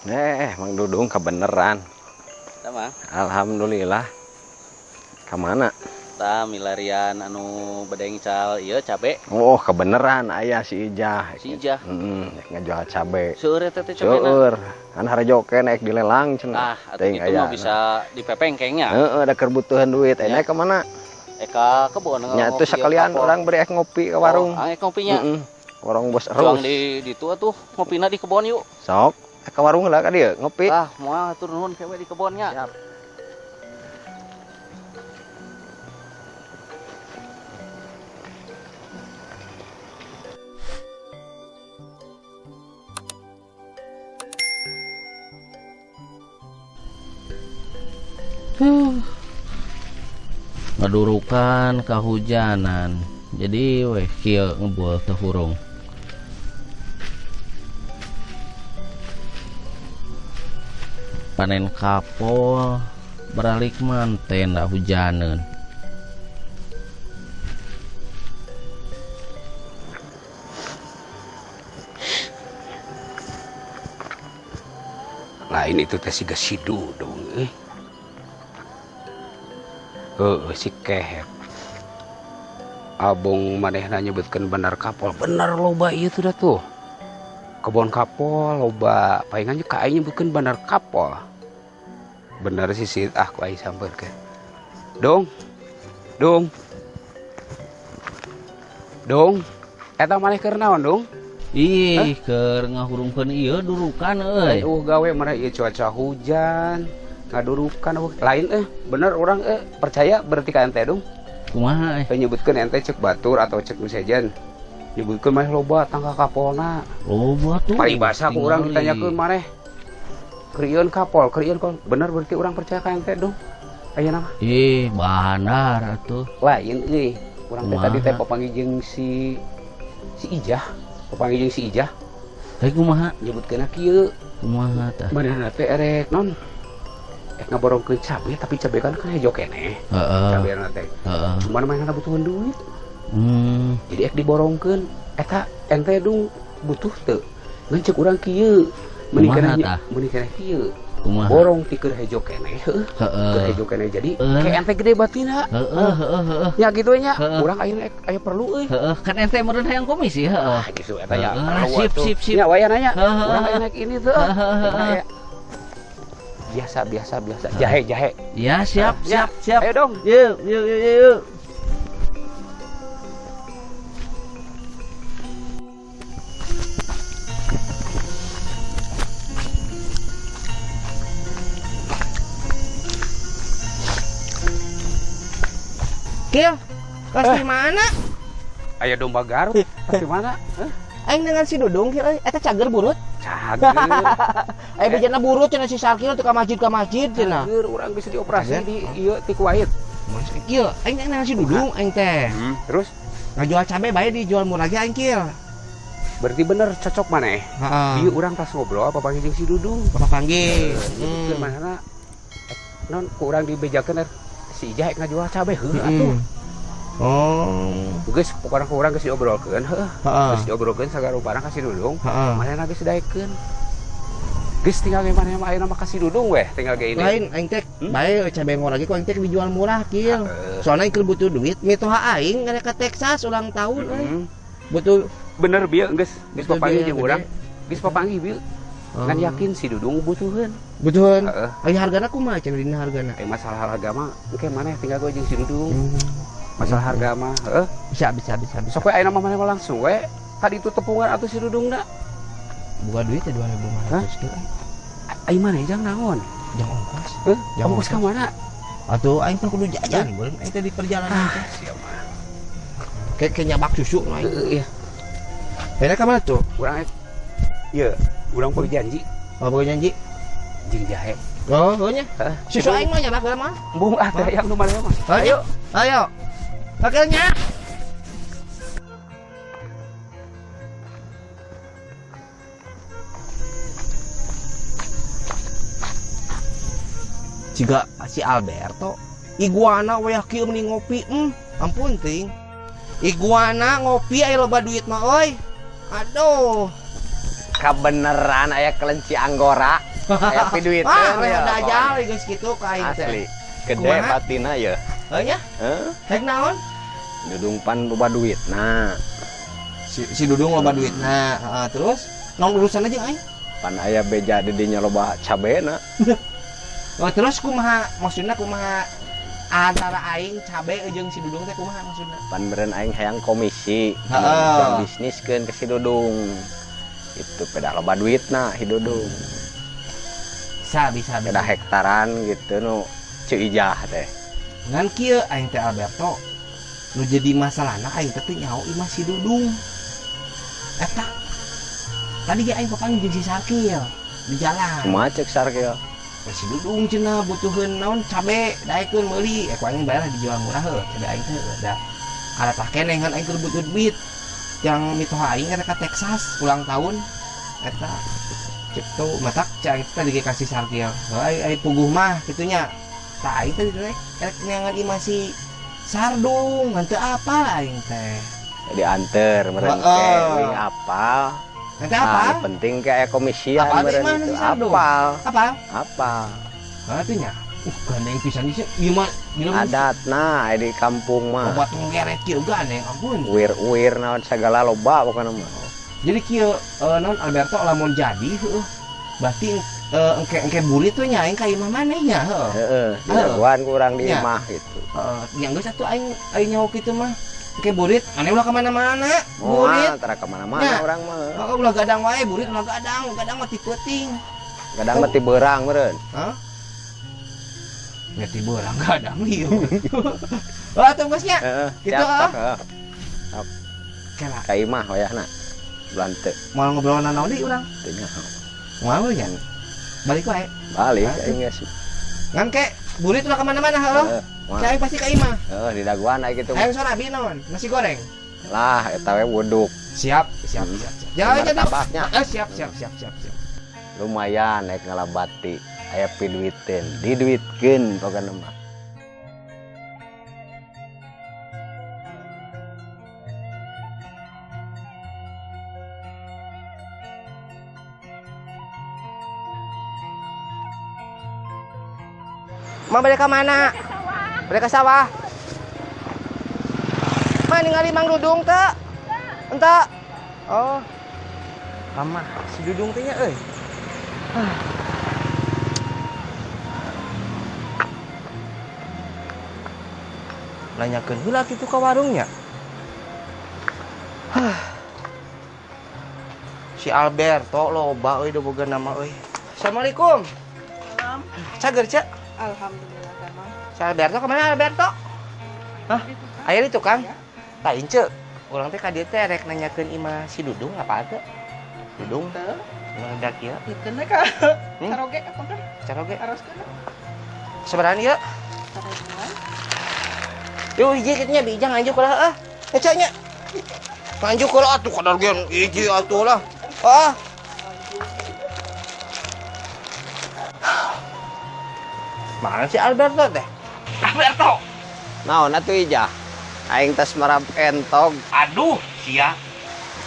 Mang Dudung kebeneran. Sama. Alhamdulillah. Kemana? Ta milarian anu bedeng cal ieu cabe. Oh, kebeneran aya si Ijah. Si Ijah. Heeh, ngajual cabe. Seueur eta teh cabena. Seueur. Kan harejo keneh dilelang cenah. Ah, atuh kitu mah bisa dipepengkeng nya. Heeh, da keur butuhan duit. Enya kemana? Ka kebon. Nya atuh sekalian orang beri ek ngopi ke warung. Oh, ek ngopinya. Heeh. Warung Bos Erus. Cuang di ditu atuh ngopina di kebon yuk. Sok, ke warung lah ka dieu ngopi. Ah, moal atur nuhun kewe di kebonnya. Siap. Ngadurukan kahujanan. Jadi weh kieu ngebul teu hurung. Panen kapol beralik manten da hujaneun. Lain itu teh siga si Dudung euy. Heueuh si kehet. Abong manehna nyebutkeun bener kapol, bener loba ieu teh tuh. Kebon kapol loba, palingan ka aing nyebutkeun bener kapol. Bener sih sih ah ku aing sampeurkeun. Dong. Dong. Dong. Eta maneh keur naon, Dong? Ih, keur ngahurungkeun ieu durukan euy. Aduh gawe maneh ieu cuaca hujan. Ngadurukan lain bener orang percaya berarti ka ente dong. Kumaha nyebutkeun ente cek batur atau cek nu sejen. Nyebutkeun maneh loba tangka kapolna. Loba tuh. Paribasa ku urang ditanyakeun maneh. Kerieun kapol, kerieun kapol. Bener berarti urang percaya ka ente dong. Ayeuna mah. Ih, benar atuh. Lain euy. Urang teh tadi teh papanggih jeung si Ijah. Papanggih jeung si Ijah. Heuh kumaha? Nyebutkeunna kieu. Kumaha tah? Manehna teh erek non. Ngaborongkeun cabe tapi cabe kan hejo keneh. Heeh. Cabena teh. Heeh. Cuman manehna butuhan duit. Jadi ek diborongkeun eta ente dung butuh teu. Ngan ceuk urang kieu. Mending keneh kieu. Kumaha? Borong ti keur hejo keneh heuh. Heeh. Keur hejo keneh jadi ke ente gede batina. Heeh heeh heeh. Nya kitu nya. Urang ayeuna aya perlu euy. Heeh, kan ente meureun hayang komisi heeh. Ah gitu eta nya. Sip sip sip. Nya wayahna nya. Urang ayeuna ini teu. Biasa. Jahe. Ya, siap. Ayo dong. Yuk. Kil, kelas di mana? Ayo domba Garut, kelas di mana? Aing dengan si Dudung, Kil, eta cager burut. Cager. Ayo bejana burut cenah si Sarkil teu ka masjid cenah. Cager urang bisa dioperasi di ieu ti Kuwait. Kil, aing dengan si Dudung aing teh. Terus ngajual cabe bae dijual murah ge aing Kil. Berarti bener cocok maneh. Heeh. Ieu urang tas ngobrol apa panggil jeung si Dudung. Papanggih. Nyebutkeun manehna non ku urang dibejakeun si Ijah ngajual cabe heuh atuh. Oh. Geus pokona ku urang geus diobrolkeun heuh. Geus diobrolkeun sagarupana ka si Dudung. Manehna geus daekeun. Geus tinggal ge maneh mah ayeuna mah ka si Dudung weh, tinggal ge ini. Lain aing teh bae cabe ngora ge ku aing teh dijual murah Kil. Soalna aing butuh duit mitoha aing ngarek ka Texas ulang tahun euy. Butuh bener bieu geus papanggih jeung urang. Geus papanggih bieu. Ngan yakin si Dudung butuheun. Butuheun. Aya hargana kumaha cenah dina hargana? Masalah harga mah engke maneh tinggal ge jeung si Dudung. Masalah harga mah heuh. Bisa. Sok we ayeuna mah maneh langsung we. Tadi itu tepungan atuh si Dudungna. Buka duit ya 2.500 kieu. Ai maneh jang naon? Jang ongkos. Heuh, ongkos ka mana? Atuh aing teh kudu jajan beureum aing teh di perjalanan teh. Siap mah. Kayak nyabak susu aing. Heeh iya. Beda ka mana tuh? Urang ieu, urang boga janji. Oh, boga janji? Jeung jahe. Oh, heuh nya. Susu aing mah nyabak heula mah. Embung ah teh hayang nu maneh mah. Ayo. Ayo. Akhirnya. Jika si Alberto iguana wayah kieu meni ngopi, ampun ting. Iguana ngopi aya loba duit mah euy. Aduh. Kebeneran aya kelenci anggora. Aya duit. Wah, leho dajal geus kitu ka aing teh. Asli. Gede batina ye. Heuh nya? Heuh. Rek naon? Dudung pan loba duitna. Si Dudung loba duitna. Heeh, terus naon urusanna jeung aing? Pan aya beja di dinya loba cabena. Oh, terus kumaha maksudna kumaha antara aing cabe jeung si Dudung teh kumaha maksudna? Pan meureun aing hayang komisi. Heeh. Bisniskeun ke si Dudung. Itu peda loba duitna si Dudung. Bisa. Peda hektaran gitu nu Ceu Ijah teh. Ngan kieu aing teh Alberto. Nu jadi masalahna aing teh teu nyaho imah si Dudung. Eta. Tadi ge aing papanggih jeung si Sarkil di jalan. Kumaha ceuk Sarkil? Si Dudung cenah butuheun naon cabe daekeun meuli. Ku aing bayar dijual murah heuh cabe aing teh da. Karatah keneh ngan aing keur butuh duit. Yang mitoha aing ka Texas ulang tahun eta. Cek tuh matak cek aing teh tadi ge kasih Sarkil. Heuh ai puguh mah kitu nya. Tah aing teh rek neangan imah si Sardung ngan teu apal aing teh. Dianter meureun ke wing apal. Nanti apa? Nah, penting kayak komisian meureun itu. Apal. Apal? Apal. Heuh teh nya. Gandeng pisan ieu ieu mah adatna di kampung mah. Obat ngeret kieu gandeng ampun. Uir-uir naon sagala loba pokona mah. Jadi kieu naon Alberto lamun jadi heuh. Berarti engke burit tuh nya aing ka imah maneh nya heuh. Heeh, didaguan ku urang di imah gitu. Heeh, nya geus atuh aing nyaho kitu mah. Engke burit aneh ulah ka mana-mana. Burit tara ka mana-mana urang mah. Heeh, ulah gadang wae burit ulah gadang, gadang mah ti peuting. Gadang mah ti beurang meureun. Hah? Nya ti beurang gadang ieu. Wah, atuh geus nya. Heeh, kitu ah. Heeh. Ka imah wayahna. Bulan teu. Moal ngobrol naon deui urang? Teu nyaho. Moal nya. Balik wae. Balik aing geus. Ngan ke burit ulah ka mana-mana heuh. Aing pasti ka imah. Heeh, di daguan aing kitu. Aing sorabi naon? Nasi goreng. Lah, eta we wuduk. Siap. Jangan tabaknya. Siap. Lumayan naik ngalabati, aya piduiteun, diduitkeun pokona mah. Mau balik ke mana? Balik ke sawah. Ma ningali Mang Dudung teu? Entah. Oh. Mama, si Dudung teh nya euy. Nanyakeun heula kitu ka warungnya. Si Alberto loba euy boga nama euy. Assalamualaikum. Waalaikumsalam. Cager cek. Alhamdulillah damang. Si Alberto kemana Alberto? Hah? Aya di tukang? Lain cek. Urang teh ka dieu teh rek nanyakeun imah si Dudung apa teh? Dudung teu. Meledak ieu. Ikeun ka. Caroge apa teh? Caroge. Aroskeun. Sabarahan ieu? Sabarahan. Yuh hiji kitu nya bijang nganjuk lah heuh. Ece nya. Nganjuk heula atuh kadar ge hiji atuh lah. Ah. Mana si Alberto teh? Alberto. Naon atuh Ijah? Aing tas marab entog. Aduh, sia.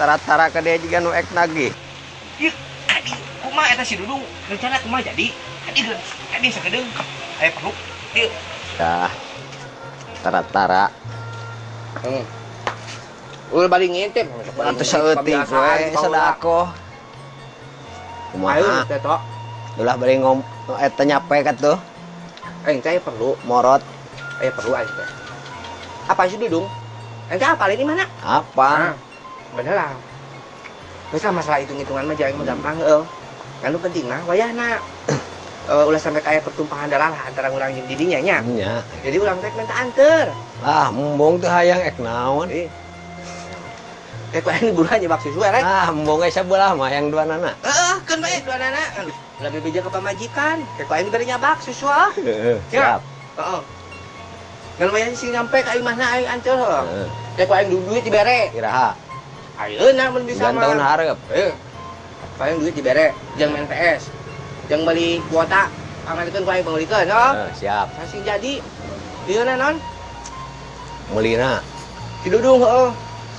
Tara-tara ka dia juga nu ek nagih. Ieu kadi kumaha eta si Dudung? Rencana kumaha jadi? Kadi kadi sakedeung. Aya perlu. Ieu. Dah. Tara-tara. Ulah balik ngintip. Atuh saeutik we sadako. Kumaha? Ayo teh tok. Ulah bari ngom eta nyape ka tuh. Aing teh perlu morot. Aya perlu aing teh. Apa sih Dudung? Aing teh apalin di mana? Apa? Nah, bener lah. Geus lah masalah hitung-hitungan mah jangan mah gampang heuh. Kan nu penting mah wayahna. Ulah sampai kayak pertumpahan darah lah antara urang jeung didinya nya. Nya. Jadi urang teh minta anter. Lah, embung teh hayang ek naon. Ku aing buruan nyebak susu rek. Ah, embung ge sabelah mah hayang dua nana. Heeh, keun bae dua nana. Lebih beja ke pamajikan. Ku aing diberi nyabak susu ah. Heeh, siap. Heeh. Kan lumayan sih nyampe ka imahna aing anteur heuh. Ku aing duit dibere. Iraha. Ayeuna mun bisa mah. Tahun hareup. Heeh. Ku aing duit dibere, jeung main PS. Jeung beli kuota, pangalikeun ku aing pangalikeun heuh. Siap. Sasing jadi. Ieu naon? Meulina. Si Dudung heuh.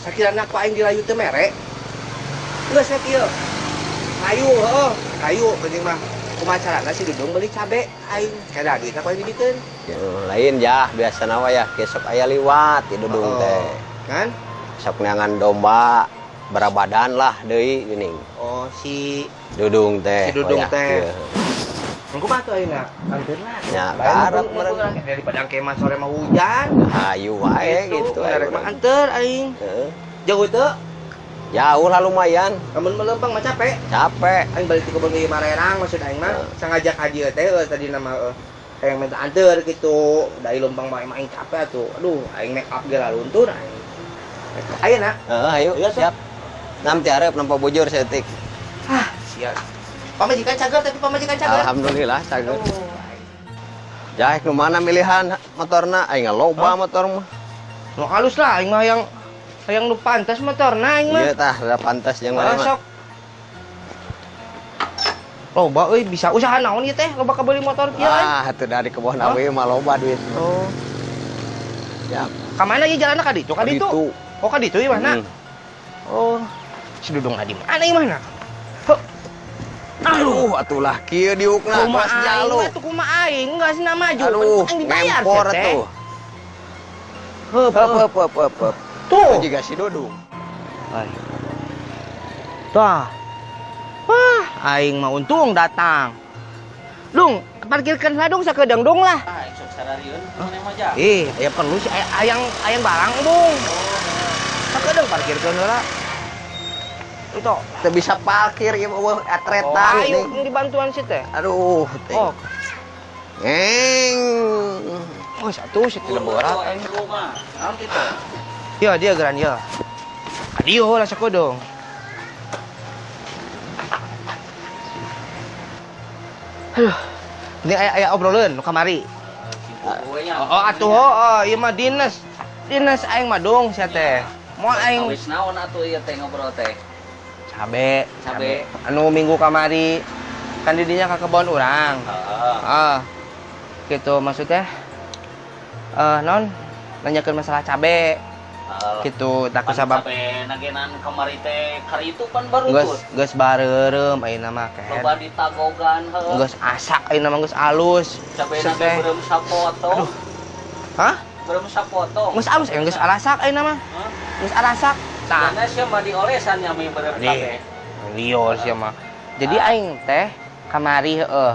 Sakirana ku aing dirayu teu mere. Geus we kieu. Kayu heuh, kayu penting mah. Kumaha carana si Dudung beli cabe aing kada duitna ku aing dibikeun. Ya, lain ya biasa nawa ya besok aya liwat di Dudung teh. Kan? Sok neangan domba berabadan lah deui geuning. Oh si Dudung teh. Si Dudung Oh, ya, teh. kieu. Engko mah atuh ayeuna anteurna. Ya, Bae karep meureun meureun. daripada engke mah sore mah hujan. Hayu wae gitu. Rek mah anteur aing. Heeh. Jauh teu? Jauh lah lumayan. Lamun melempang mah capek. Capek. Aing balik ke kebun ieu marerang maksud aing mah Heeh. sengaja ka dieu teh tadi nama hayang minta anteur gitu. Da ieu lempang mah emang aing capek atuh. Aduh, aing make up ge laluntur aing. Ayeuna. Heeh, ayo Iya, tuh. siap. Nam ti hareup nampa bujur saeutik. Ah, siap. Pamajikan cager tapi pamajikan cager. Alhamdulillah cager. Aduh, aing. Jaek nu mana milihan motorna aing loba motor mah. Nu halus lah aing mah yang nu pantas motorna aing mah. Iya tah, rada pantas jeung Ah, mana mah. sok. Loba euy bisa usaha naon ieu teh loba kabeuli motor kieu euy. Ah, atuh dari kebon awe mah loba duit. Oh. Siap. Ka mana ieu jalanna ka ditu? Ka ditu. Oh, ka ditu ieu mana? Hmm. Oh. Si Dudung di mana ieu mana? Heuh. Aduh, atulah kieu diukna Kumaha kelas aing jalu. mah tuh kumaha aing geus na maju. Aduh, Aing dibayar ngempor sia teh. atuh. Heup, Heup heup. heup heup heup. Tuh. Itu juga si Dudung. Ay. Tah. Wah, aing mah untung datang. Dung, parkirkeun lah dung sakedeung dung lah. Ah, sok sararieun maneh mah ja. Ih, aya perlu sih aya ayang ayang barang, Bung. Sakedeung parkirkeun heula. Itu. Teu bisa parkir ieu eueuh atretan Ayo ini. dibantuan si teh. Aduh, teh. Oh, Ngeng. oh satu si tidak berat. Aing perlu mah. Naon kitu? Ya, dia geran ya. Adio lah sakedeung. Aduh. Ini aya aya obrolan nu kamari. Oh, atuh oh, ieu mah dinas. Dinas aing mah dong sia teh. Moal aing Wis naon atuh ieu teh ngobrol teh. Cabe, Cabe. Anu minggu kamari kan didinya ka kebon urang. Heeh. Ah. Gitu maksudnya. Non nanyakeun masalah cabe gitu tak Pan sabab cabe nagenan kamari teh kari itu pan baru geus tuh. geus bareureum ayeuna mah ken. Loba ditagogan heuh. Geus asak ayeuna mah geus alus. Cabe Set nage teh. beureum sapotong. Aduh. Hah? Beureum sapotong. Geus alus geus arasak ayeuna mah. Hah? Geus arasak. Tah. Karena sia mah diolesan nya mie beureum cabe. Nih, lior sia mah. Jadi aing teh kamari heueuh.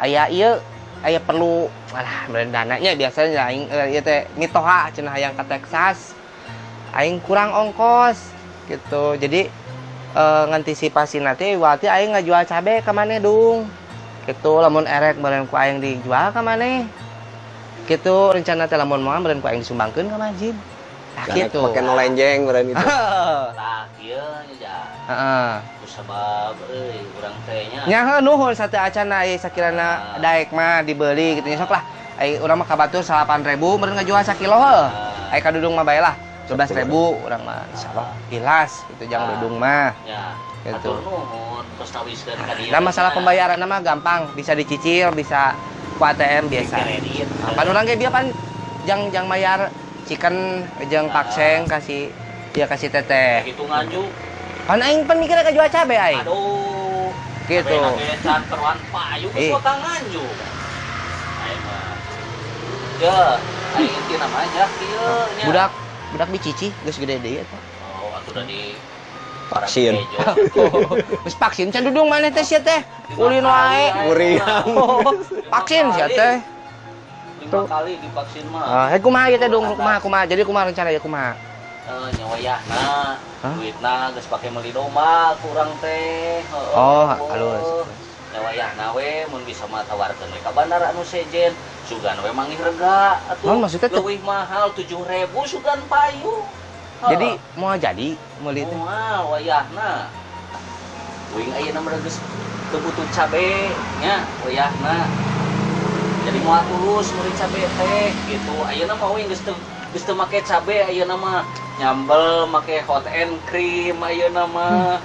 Aya ieu aya perlu alah meureun dananya biasanya aing ieu teh mitoha cenah hayang ka Texas. Aing kurang ongkos gitu. Jadi ngantisipasi nanti berarti aing ngajual cabe ka maneh dung. Gitu lamun erek meureun ku aing dijual ka maneh. Gitu rencana teh lamun moal meureun ku aing disumbangkeun ka masjid. Tah Karek gitu. Pake nu lenjeng meureun gitu. Tah kieu nya ja. Heeh. Ku sabab euy urang teh nya. Nya heuh nuhun sate acana ieu sakirana daek mah dibeli gitu nya sok lah. Ai urang mah ka batur 8.000 meureun ngajual sakilo heuh. Ai ka Dudung mah bae lah 12.000 urang mah insyaallah ikhlas gitu jang Dudung mah. Ya. Gitu. Atur nuhun tos tawiskeun ka dieu. Nah masalah pembayaran mah gampang, bisa dicicil, bisa ku ATM biasa. Kredit. Nah, pan urang ge bieu pan jang jang mayar chicken jeung pakseng kasih dia kasih teteh. Gitu nganjuk. Pan aing pan mikirna ka jual cabe aing. Aduh. Gitu. Cabe nage can keruan payu geus Ih. wakang nganjuk. Aing mah. Ya, aing intina mah ja kieu nya. Budak budak bicici geus gede deui eta. Oh, atuh da di Vaksin. Geus vaksin can Dudung maneh teh sia teh. Ulin wae. Muriang. Vaksin sia teh. 5 kali divaksin mah. Ah, hei kumaha ieu teh Dung? Kumaha kumaha? Jadi kumaha rencana ieu kumaha? Nya wayahna, Hah? duitna geus pake meuli domba kurang teh. Heeh. Oh, halus. Nya wayahna we mun bisa mah tawarkeun we ka bandar anu sejen, sugan we manggih rega atuh. Naon maksudnya teh? Leuwih mahal 7.000 sugan payu. Heeh. Jadi moal jadi meuli teh. Moal wayahna. Uing ayeuna mah geus teu butuh cabe nya wayahna. Jadi moal tulus meuli cabe teh gitu. Ayeuna mah uing geus teu make cabe ayeuna mah nyambel make hot and cream ayeuna mah.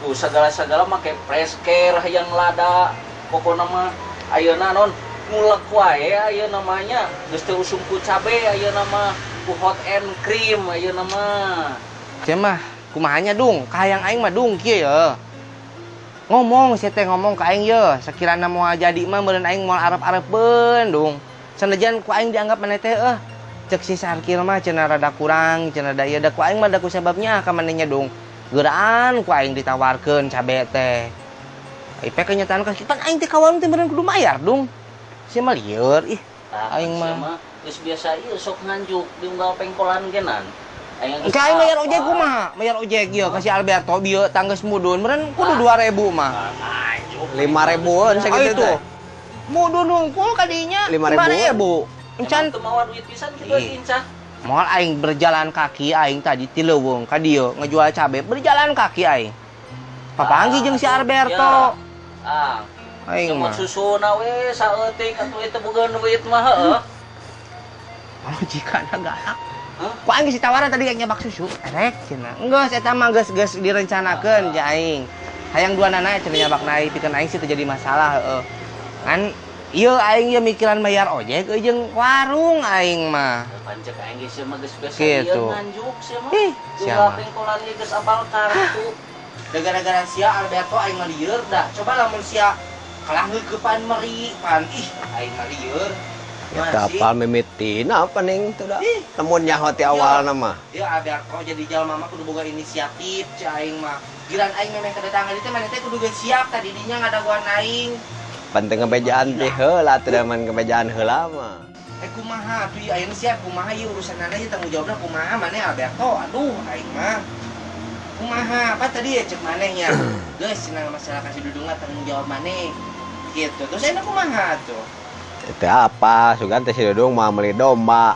Tuh segala-segala make fresh care hayang lada. Pokona mah ayeuna non ngulek wae ayeuna mah nya geus teu usum ku cabe ayeuna mah ku hot and cream ayeuna mah. Sia mah kumahanya Dung? Kahayang aing mah Dung kieu ya. Ngomong sia teh, ngomong ka aing ye, sakirana moal jadi mah meureun aing moal arep-arepeun, Dung. Sanajan ku aing dianggap maneh teh cek si Sarkil mah cenah rada kurang, cenah da ieu da ku aing mah da ku sababnya ka manehnya, Dung. Geuraan ku aing ditawarkeun cabe teh. Ai pe kenyataan ka pan aing teh ka warung teh meureun kudu mayar, Dung. Sia mah lieur ih. Tah, Aing sia mah. mah geus biasa ieu sok nganjuk di unggal pengkolan genan. Aing geus Engke aing bayar apa. Ojek kumaha? Bayar ojek ieu ka si Alberto bieu tanggeus mudun meureun kudu 2000 mah. Ah, nganjuk. 5 ribuan Oh segitu itu. teh. Mudun hungkul kadinya. 5.000. 5.000. Encan Emang teu mawa duit pisan kitu Ih. incah. Moal aing berjalan kaki aing tadi ti leuweung ka dieu ngejual cabe berjalan kaki aing. Papanggih jeung si Alberto. Ah, Aing semut mah. susuna we saeutik atuh itu boga duit mah heueuh. Pamajikana galak. Hah? Ku aing geus ditawaran tadi nyabak susu. Erek cenah. Enggeus eta mah geus geus direncanakeun ja aing. Hayang dua nana cenah nyabak naik pikeun aing sih teu jadi masalah heueuh. Kan ieu aing ieu mikiran bayar ojek euy jeung warung aing mah. Pancek aing ge sia mah geus biasa Gitu. ieu nganjuk sia mah. Ih, sia Unggal mah. pengkolan ge geus apal kartu. Da gara-gara sia Alberto aing mah lieur dah. Coba lamun sia kalah ngeukepan meri pan ih aing mah lieur. Ya kapal mimitina apa ning tuh da. Ih. Lamun nyaho ti awal mah. Ya Alberto jadi jalma mah kudu boga inisiatif cek aing mah. Giran aing memeh kedatangan dieu teh maneh teh kudu geus siap tadi dinya ngadagoan aing. Penting ngebejaan teh heula teu da man ngebejaan heula mah. Eh kumaha atuh ieu ayeuna siap kumaha ieu urusanana ieu tanggung jawabna kumaha maneh Alberto? Aduh aing mah. Kumaha apa tadi ya cek maneh nya. Geus cenah masalah kasih dudung mah tanggung jawab maneh. Gitu. Terus ayeuna kumaha tuh? Itu apa? Sugan teh si Dudung mah meuli domba.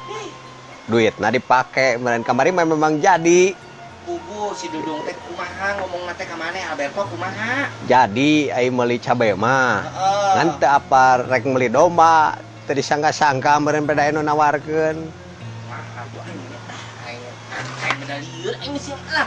Duitna dipake meureun kamari mah memang jadi. Kubu si Dudung teh kumaha ngomongna teh ka maneh Alberto kumaha? Jadi aing meuli cabe mah. Heeh. Ngan teu apa rek meuli domba, teu disangka-sangka meureun pada anu nawarkeun. Kumaha tuh aing ah, aing aing beda lieur aing sih lah.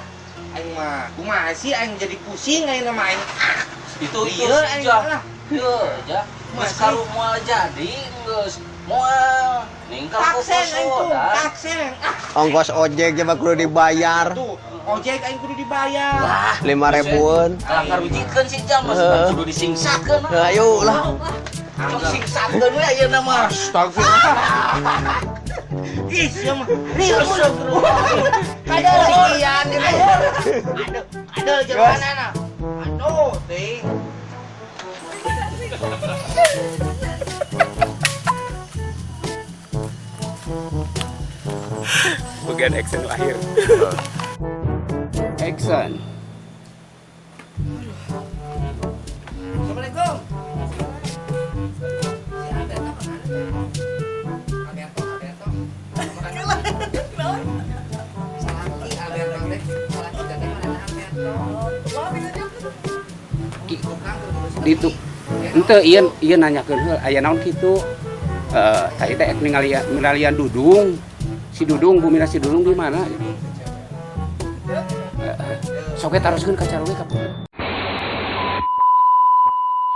Aing mah kumaha sih aing jadi pusing aing mah aing. Ah, Itu itu lieur aing jah. lah. Ieu jah. Geus Masih. karu moal jadi geus moal ningkal Takseng aing tuh, dah. takseng. Ah, Ongkos ojek jeung kudu dibayar tuh ojek aing kudu dibayar. Wah, 5 ribuan. kalah ngarujikeun si jam mah Heeh. kudu disingsakeun. Ayo lah. Sok singsakeun we ayeuna mah. Astagfirullah. Ih, sia mah. Lieur Kada iya di luhur. Aduh, aduh jalanana. Aduh, ting. Bagian action akhir. Action. Assalamualaikum. Si Alberto kemana tuh? Alberto, Alberto. Salaki Alberto teh, salaki teh mana Alberto? Ditu. Ente ieu ieu nanyakeun heula aya naon kitu. Heeh, tadi teh ningalian ningalian Dudung. Si Dudung, bumina si Dudung di mana? Heeh. Sok we taroskeun ka caroge ka.